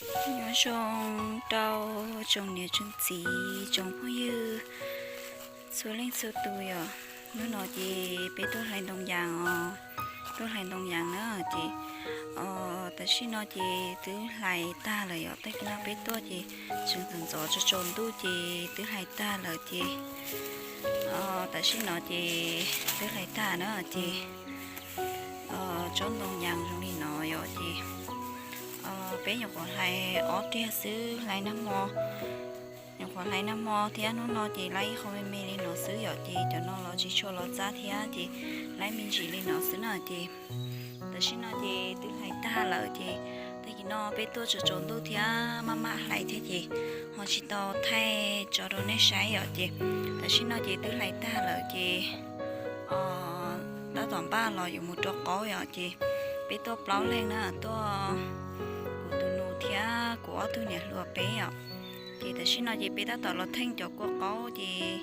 Nyob zoo rau tsoom niam tsoom txiv tsoom phooj ywg txhua leej txhua tus yom. Hnub no ces peb tuaj hlais ntoo yas os, tuaj hlais ntoo yas na ces, tam sim no ces twb hlais tag lawm yom. Tag kis no peb tuaj ces tseem ntxov ntxov tsaus tsaus ntuj ces twb hlais tag lawm ces, tam sim no ces twb hlais tag na ces tsob ntoo yas zoo li no yom ces peb nyuam qhuav hlais ob riag xwb, hlais nag hmo, nyuam qhuav hlais nag hmo thiab hnub no ces laib ib qho me me li no xwb yom ces cov no los tsis tshua los txab thiab ces laib me ntsis li no xwb na ces tam sim no ces twb hlais tag lawm ces tag kis no peb tuaj tsaus tsaus ntuj thiab maj maj hlais thiab ces ho tsis tau thaij tso rau nej saib yom ces tam sim no ces twb hlais tag lawm ces tab tom npaj los yuav mus rau qaub yom ces peb tuaj plaub leeg na, tuaj kuv tus nus thiab kuv ob tug niam hluas peb yom. Ces tam sim no ces peb tab tom los theej cov kua qaub ces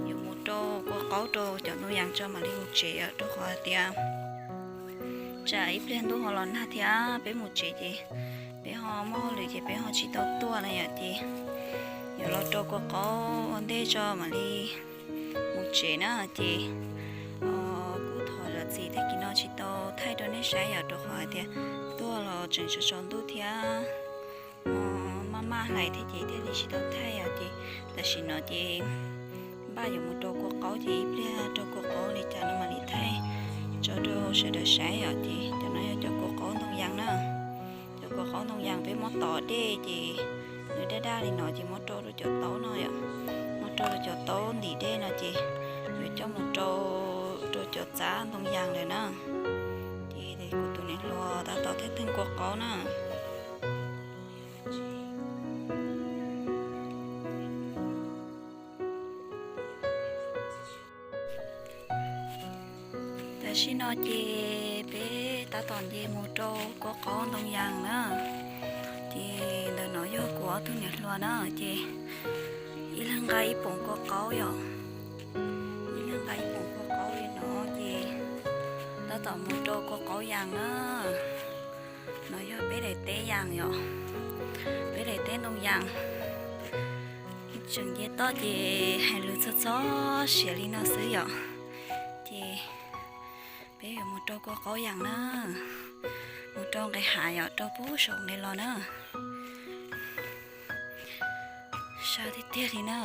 yuav mus rau kua qaub rau cov ntoo yas tso mam li mus tsev yom, rau qhov hais tias tsam ib pliag ntuj ho los nag thiab peb mus tsev ces peb ho muaj hauj lwm ces peb ho tsis tau tuaj na yom ces yuav los rau kua qaub ua ntej tso mam li mus tsev na ces kuj thov zam txim tag kis no tsis tau thaij rau nej saib yom, rau qhov hais tias tuaj los tseem tsaus tsaus ntuj thiab maj maj hlais thiab ces thiaj li tsis tau thaij yom ces tam sim no ces npaj yuav mus rau kua qaub ces ib pliag rau kua qaub li cas no mam li thaij tso rau sawv daws saib yom ces cov no yog cov kua qaub ntoo yas na. Cov kua qaub ntoo yas peb muab tov dej ces nws daj daj li no ces muab rau rau cov taub no yom, muab rau rau cov taub ntim dej no ces yuav coj mus rau rau cov txab ntoo yas lawm na. Ces kuv tus niam hluas tab tom theej theej kua qaub na. Tam sim no ces peb tab tom nce mus rau kua qaub ntoo yas na. Ces ntawm no yog kuv ob tug niam hluas na ces ib leeg nqa ib poom kua qaub yom. Ib leeg nqa ib poom kua qaub li no ces tab tom mus rau kua qaub yas na. No yog peb daim teb yas yom, peb daim teb ntoo yas. Tseem nce toj ces hais lus txog txog siav li no xwb yom. Ces peb yuav mus rau kua qaub yas na, mus rau nqis hav yom, rau pub saum nqis los na. Sab tiag tiag li na.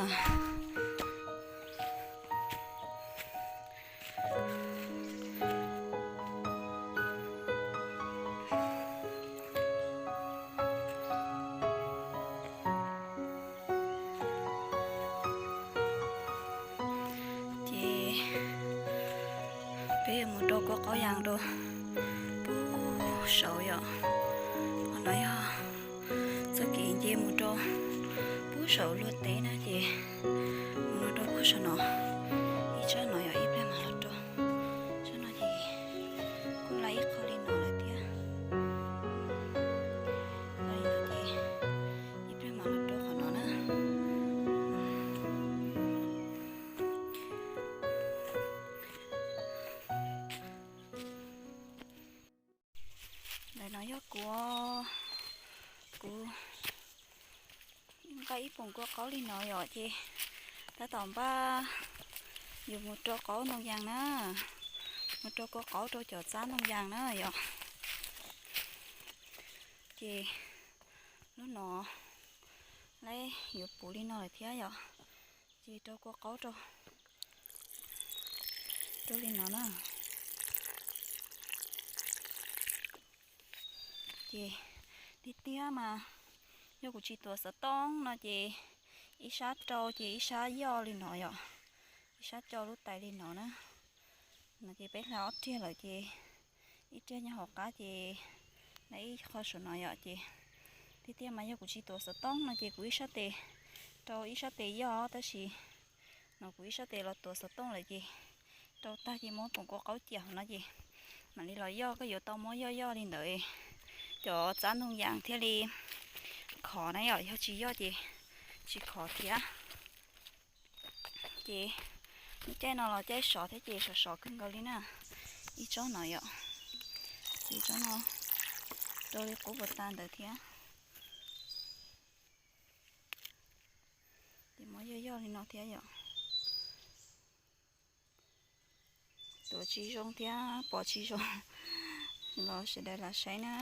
Ces peb yuav mus rau kua qaub yas rau pub saum yom. Qhov no yog txoj kev nce mus rau pub saum luag teb na ces mus rau pub saum no. Ib tsob no yog ib pliag mam los rau tsob no ces kuj laib ib qho li no lawm thiab. Ib pliag mam los rau qhov no na. Ntawm no yog kuv, kuv nqa ib poom kua qaub li no yom ces tab tom npaj yuav mus rau qaub ntoo yas na, mus rau kua qaub rau cov txab ntoo yas na yom. Ces lub no laib yuav puv li no lawm thiab yom. Ces rau kua qaub rau, rau li no na. Ces tiag tiag mas yog kuv tsis tuav xov tooj no ces ib sab rau ces ib sab yoj li no yom, ib sab coj lub tais li no na. No ces peb hlais ob riag lawm ces ib riag nyob hauv qab ces na ib qho saum no yom ces tiag tiag mas yog kuv tsis tuav xov tooj no ces kuv ib sab tes rau ib sab tes yoj tab sis no kuv ib sab tes los tuav xov tooj lawm ces rau tag ces muab poom kua qaub ciam hauv no ces mam li los yoj, koj yuav tau muab yoj yoj li ntawd cov txab ntoo yas thiaj li khov na yom, yog tsis yoj ces tsis khov thiab. Ces lub caij no los caij sov thiab ces sov sov kawg nkaus li na. Ib tsob no yom, ces tsob no rau li qub puas tas ntawd thiab. Yog yog li no thiab yom. Tuav tsis zoo thiab pom tsis zoo los sawv daws lam saib na.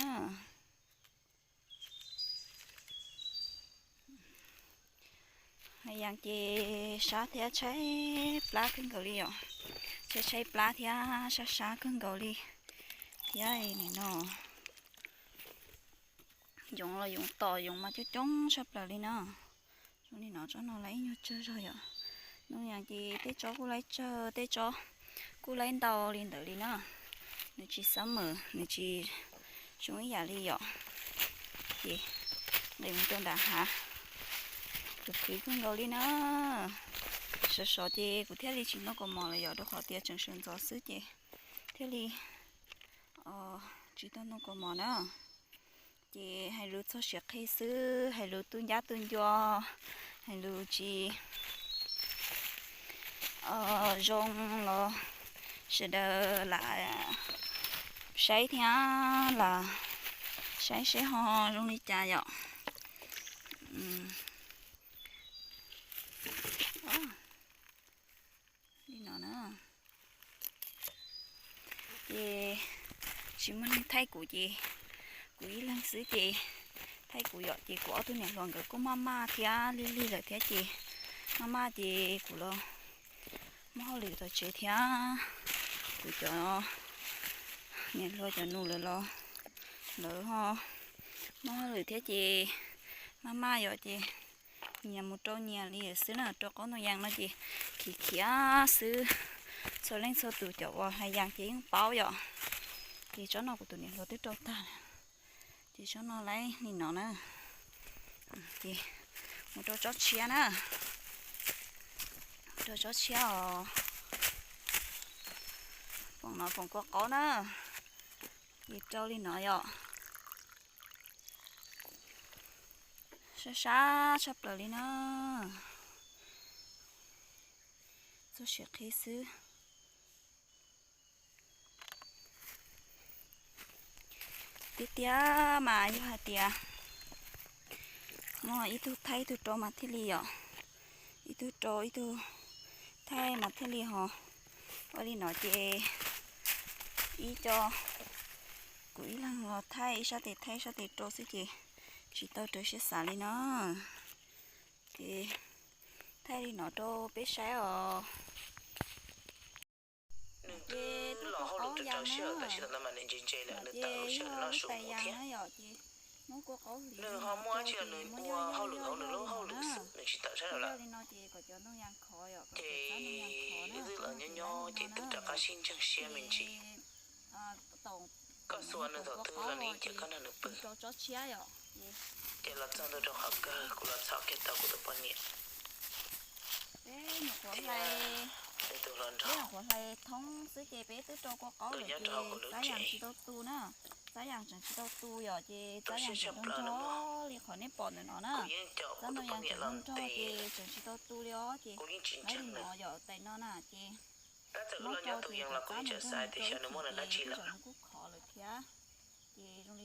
Hais yas ces sab thiab tshaib plab kawg nkaus li yom. Tshaib tshaib plab thiab sab sab kawg nkaus li thiab nim no. Yoov los yoov tom yoov mas coob coob tshaj plaws li na. Zoo li no tsob no lawv ib nyuag tsawg zog yom. Ntoo yas ces tej tsob kuj laib tsawg tej tsob kuj laib ntau li ntawd li na. Nws tsis xab mem nws tsis zoo ib yam li yom. Ces nqis mus rau nram hav, tus khwv kawg nkaus li na. Sov sov ces kuv thiaj li tsis ntoo kaus mom lawm yom, rau qhov tias tseem sawv ntxov xwb ces thiaj li tsis tau ntoo kaus mom na. Ces hais lus txog siab qhi xwb, hais lus tu ncab tu ncua, hais lus tsis zoo los sawv daws lam saib thiab lam saib seb ho zoo li cas yom. Li no na. Ces tsis muaj neeg thaij kuv ces kuv ib leeg xwb ces thaij kuv yom. Ces kuv ob tug niam hluas nkawd kuj maj maj thiab lig lig lawm thiab ces maj maj ces kuv los muaj hauj lwm tom tsev thiab kuv cov niam hluas cov nus lawv los lawv ho muaj hauj lwm thiab ces maj maj yom ces nyias mus rau nyias li xwb na. Rau qaub ntoo yas no ces khiav khiav xwb, txhua leej txhua tus cov uas hais yas ces yeej paub yom. Ces tsob no kuv tus niam hluas twb rau tag lawm, ces tsob no laib li no na. Ces mus rau tsob tshiab na, rau tsob tshiab os. Foom no foom kua qaub na, ces rau li no yom. Sab sab tshaj plaws li na, txog siav qhi xwb. Tiag tiag mas yog hais tias muaj ib tug thaij ib tug rau mas thiaj li yom, ib tug rau ib tug thaij mas thiaj li ho ua li no ces ib co kuv ib leeg los thaij ib sab tes thaij ib sab tes rau xwb ces tsis tau raws siab xav li no. Ces thaij li no rau peb saib os. Ces twb los hauj lwm rau rau siab lawm, tam sim no mas nws ntse ntse lawm, nws tawm lub sij hawm noj su mus thiab. Nws ho muaj dab tsi los nws ua hauj lwm hauv nws lub hauj lwm xwb, nws tsis tawm sab lawm. Ces ib txwm los nyob nyob ces twb rov qab sib ntseeg siab me ntsis. Koj xuas nws thaum twg los nws ib ce koj nrog nws pw. Ces los txog ntua rau qhov kawg kuv los txhom kiag tau kuv tus poj niam. Nws tus hluas nraug. Nkawd nyob rau hauv kuv lub tsev. Rau siab tshaj plaws no, kuv yeej caum kuv tus poj niam los ntes. Kuv yeej tsis ntseeg nws. Tab txawm wb los nyob tu yees los kuv yeej tseem xav tias xyov nws muaj dab tsi lawm.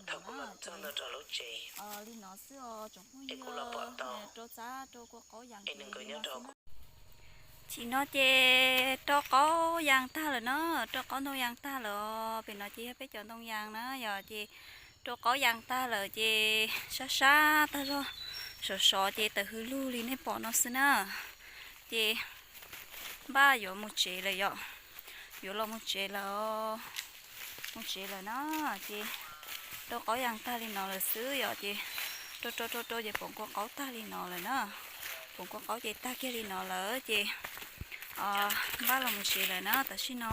Thaum kuv los txog ntua rau lub tsev, es kuv los pom tau, es nws nkawd nyob rau hauv kuv. Chim no ces rau qaub yas tag lawm na, rau qaub ntoo yas tag lawm os. Pem no ces yog peb cov ntoo yas na yom, ces rau qaub yas tag lawm ces sab sab tag zog, sov sov ces tawm hws lug li nej pom no xwb na. Ces npaj yuav mus tsev lawm yom, yuav los mus tsev lawm, mus tsev lawm na. Ces rau qaub yas tag li no lawm xwb yom, ces rau rau rau rau ces poom kua qaub tag li no lawm na. Poom kua qaub ces tag kiag li no lawm ces npaj los mus tsev lawm na. Tam sim no